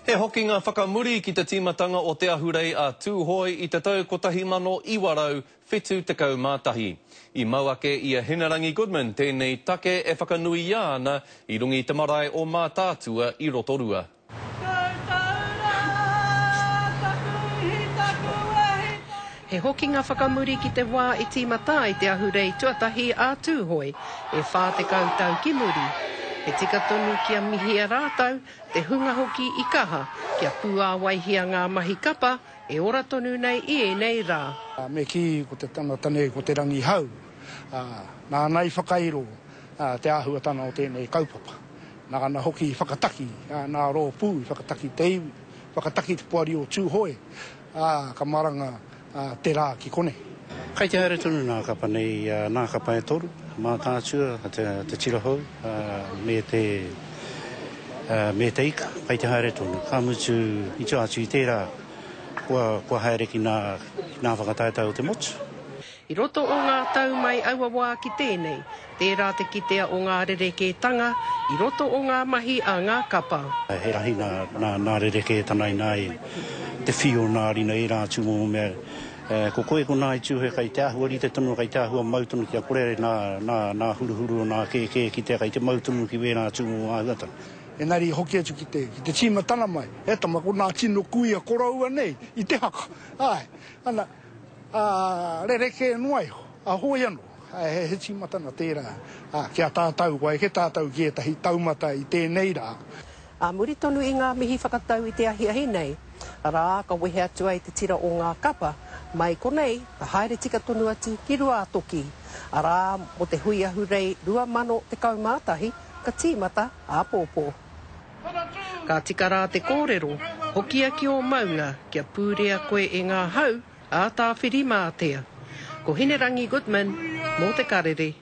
He hokinga whakamuri ki te tīmatanga o Te Ahurei a Tūhoe i te tau 1971. I mau ake i a Hinerangi Goodman tēnei take e whakanuia ana i runga i te marae o Mātaatua i Rotorua. He hokinga whakamuri ki te wā i tīmata ai te ahurei tuatahi a Tūhoe, e 40 tau ki muri. He tika tonu kia mihia rātou, te hunga hoki i kaha kia pūāwaihia ngā mahi kapa e ora tonu nei i ēnei rā. Me kī ko te tangata nei ko Te Rangihau, nāna i whakairo te āhuatanga o tēnei kaupapa. Nāna hoki i whakataki nā rōpū, i whakataki te iwi, whakataki te poari o Tūhoe, ā, ka maranga te rā ki konei. Kai te haere tonu nā kapa nei, nā kapa e toru, Mātaatua, te Tira Hou, me te, me te Ika, kai te haere tonu. Ka mutu, i tua atu i tērā, kua, kua haere ki nā, ki nā whakataetae o te motu. I roto o ngā tau mai aua wā ki tēnei, tērā te kitea o ngā rerekētanga i roto o ngā mahi a ngā kapa. He rahi nā rerekētanga inā i te whio nā rina ērā tūmomo mea. Ko koe ko Ngāi Tūhoe kai te āhua rite tonu, kai te āhua mau tonu kia kore nā huruhuru o nā kēkē kitea kai te mau tonu ki wērā tūmomo āhuatanga. Engari i hoki atu ki te, ki te tīmatanga mai, e tama ko nā tino kuia koroua nei i te haka, āe, ana, Ā, rerekē noa iho, ā, hoi anō, he tīmatanga tērā, ā, ki a tātou, kua eke tātou ki ētahi taumata i tēnei rā. Ā muri tonu i ngā mihi whakatau i te ahiahi nei, arā, ka wehe atu ai te tira o ngā kapa, mai konei, ka haere tika tonu atu ki Ruātoki, arā, mō te Hui Ahurei 2011, ka tīmata āpōpō. Ka tika rā te kōrero, hokia ki ō maunga kia pūrea koe e ngā hau a Tāwhirimātea. Ko Hinerangi Goodman mō Te Karere.